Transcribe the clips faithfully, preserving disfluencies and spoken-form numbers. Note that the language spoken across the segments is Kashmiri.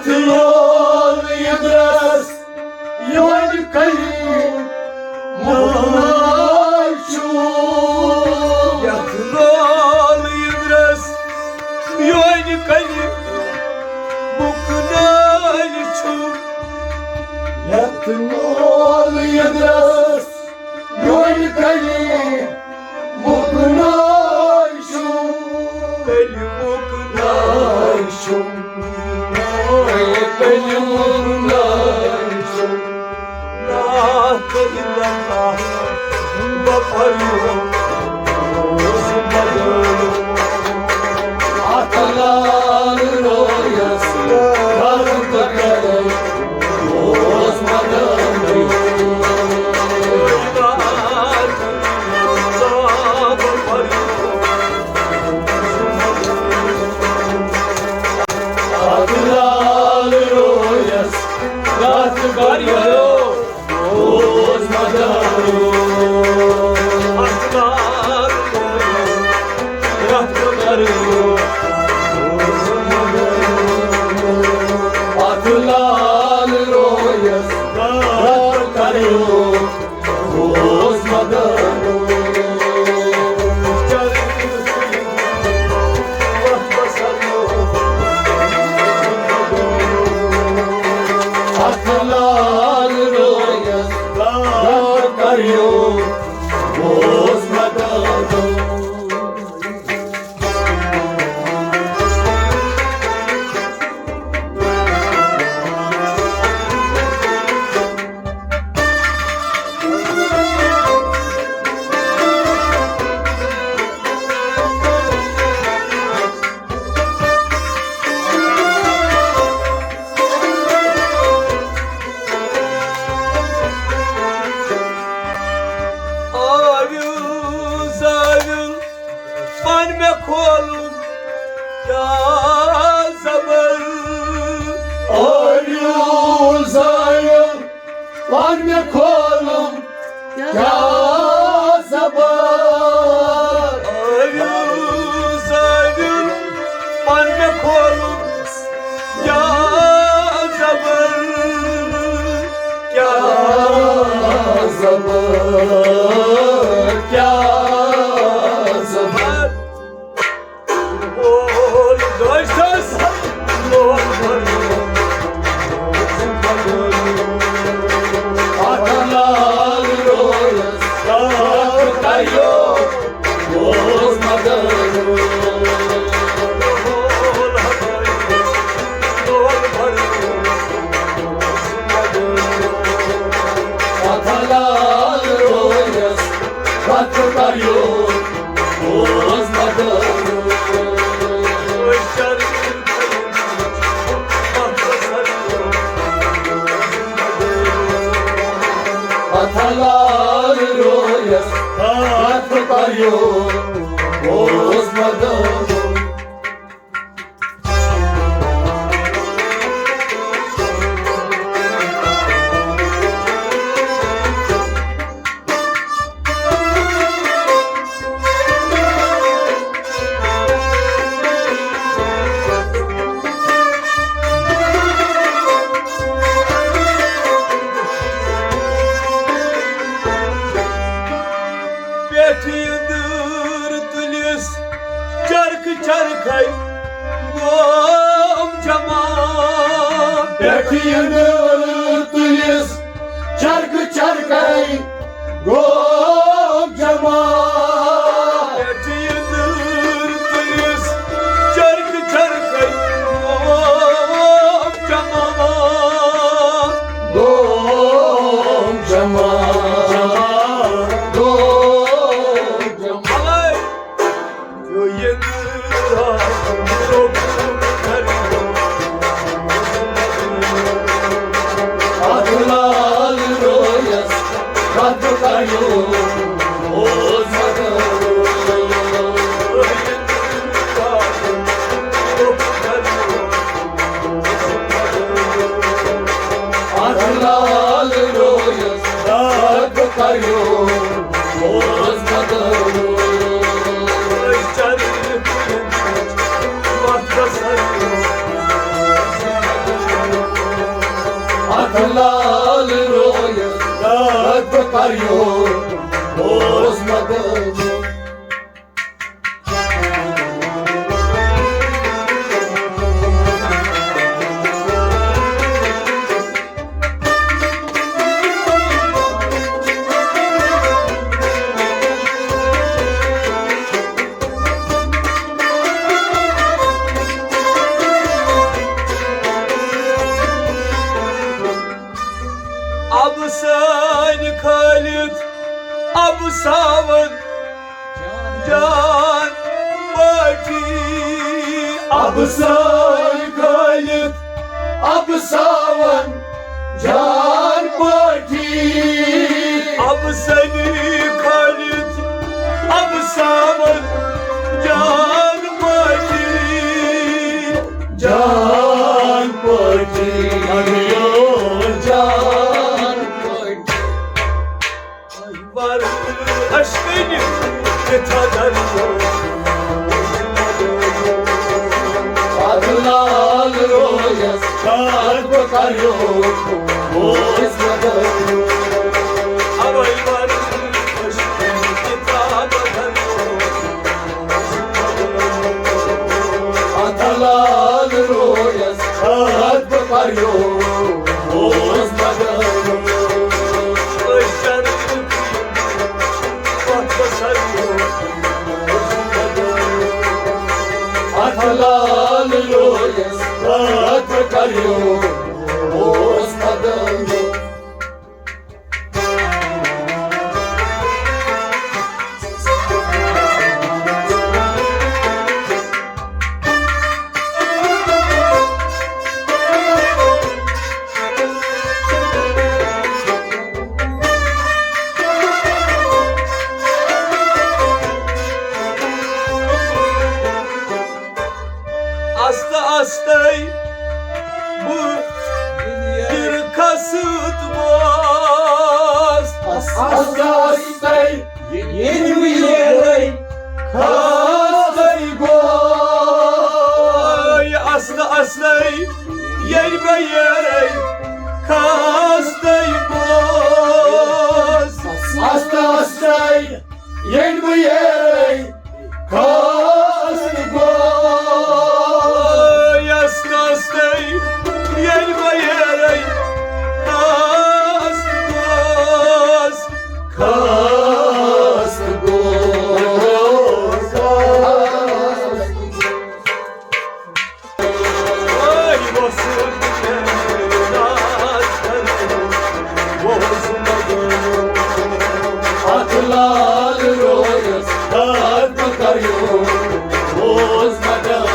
لول یہِ درس یہِ وۄنۍ کَنہِ مُکناے چھُ۔ یَتھ لول یہِ درس یہِ وۄنۍ کَنہِ مُکناے چھُ۔ یَتھ لول یہِ درس یہِ وۄنۍ کَنہِ مُکناے چھُ۔ کَنہِ مُکناے چھُ۔ کَنہِ مُکناے چھُ۔ لا اله الا الله، بہٕ پَرٕ یوت، روز بدلو۔ اَتھ لال رویَس رَنگ کَرَے، روز بدلو۔ اَتھ لال رویَس رَنگ کَرَے، روز بدلو۔ اَتھ لال رویَس رَنگ کَرَے، روز بدلو۔ اَتھ لال رویَس رَنگ کَرَے، روز بدلو۔ اَتھ لال رویَس رَنگ کَرَے، روز بدلو۔ آویُل زٲویُل پَن مےٚ کھولُن کیٛاہ زَبر۔ آویُل زٲویُل پَن مےٚ کھولُن کیٛاہ زَبر۔ آویُل زٲویُل پَن مےٚ کھولُن کیٛاہ زَبر۔ کیٛاہ زَبر، کیٛاہ زَبر۔ وول گژھس لول بھرو۔ اَتھ لال رویَس رَنگ کَرَے، روز بدلو۔ اَتھ لال رویَس رَنگ کَرَے، روز بدلو۔ اَتھ لال رویَس رَنگ کَرَے، روز بدلو۔ پٮ۪ٹھٕ یٔدٕر تُلِس چرکہٕ چرکھے گوم جمع۔ پٮ۪ٹھٕ یٔدٕر تُلِس چرکہٕ چرکھے گوم جمع۔ پٮ۪ٹھٕ یٔدٕر تُلِس چرکہٕ چرکھے گوم جمع۔ گوم جمع۔ گوم جمع۔ کریو اوس مدد۔ اب سٲنۍ خٲلِد، اب ساوَن جان پٲٹھی۔ اب سٲنۍ خٲلِد، اب ساوَن جان پٲٹھی۔ اب سٲنۍ خٲلِد، اب ساوَن جان پٲٹھی۔ جان پٲٹھی، اَنیو جان پٲٹھی۔ ور اشکنہِ تِتھا درو۔ اتھ لال رویس کتھ بہٕ کریو اوس مدد۔ اوے ور اشکنہِ تِتھا درو۔ اتھ لال رویس خط بہٕ پریو اوس بدل۔ أسۍ چرٕ پتھ سریو۔ اتھ لال رویس خط بہٕ پریو اوس بدل۔ آستہٕ آستَے بہٕ ییٚلہِ کھسہٕ تہٕ بوس۔ آستہٕ آستَے ییٚلہِ بہٕ ییٚلہِ کھسہٕ تہٕ بوس۔ آستہٕ آستَے ییٚلہِ بہٕ ییٚلہِ کھسہٕ تہٕ بوس۔ آستہٕ آستَے ییٚلہِ بہٕ ییٚلہِ کھسہٕ تہٕ بوس۔ آستہٕ آستَے ییٚلہِ بہٕ ییٚلہِ کھسہٕ تہٕ بوس۔ کھسہٕ تہٕ بوس۔ اتھ لال رویس خط بہٕ کریو اوس بدل۔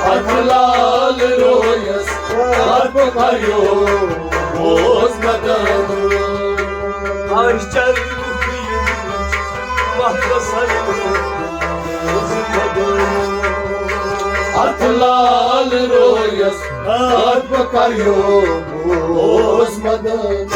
اتھ لال رویس خط بہٕ کریو اوس بدل۔ آشچر اتھ لال رویس خط بہٕ کریو اوس بدل۔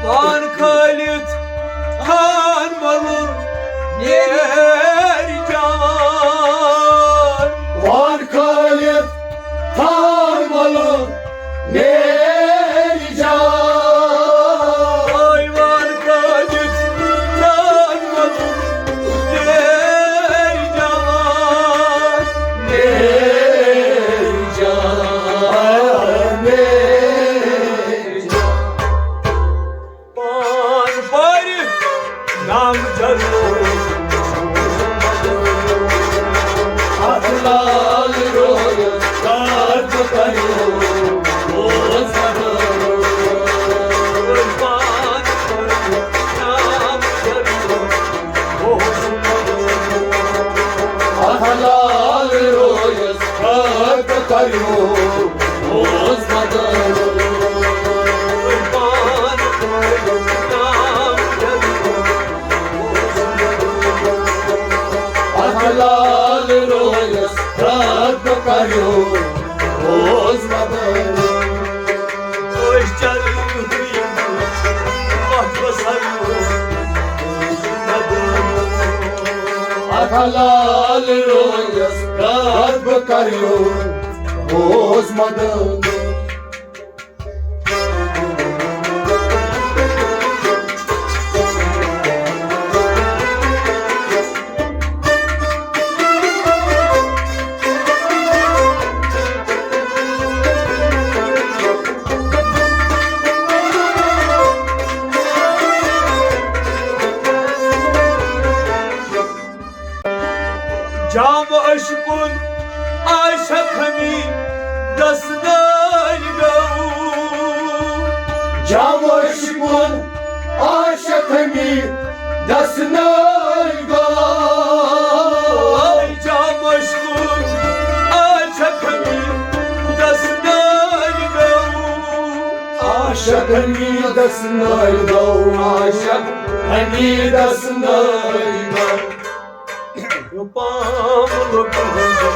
وان کھٲلِتھ تھان ملُن نیرِ جان۔ وان کھٲلِتھ تھان ملُن نیرِ جان۔ وان کھٲلِتھ تھان ملُن نیرِ جان۔ نیرِ جان، نیرِ جان۔ پان پٲرِتھ نام جلو۔ اتھ لال رویس کتھ بہٕ کریو اوس بدل۔ پان پٲرِتھ نام جلو۔ اتھ لال رویس خط بہٕ کریو اوس بدل۔ پان کریو روز مدد۔ أسۍ چلو یِم وقت بسر۔ اتھ لال رویس قرب کریو روز مدد۔ جام عشقن عاشق ہمی دستگاہ گو۔ جام عشقن عاشق ہمی دستگاہ گو۔ جام عشقن عاشق ہمی دستگاہ گو۔ عاشق ہمی دستگاہ گو۔ عاشق ہمی دستگاہ گو۔ پام لوٚگ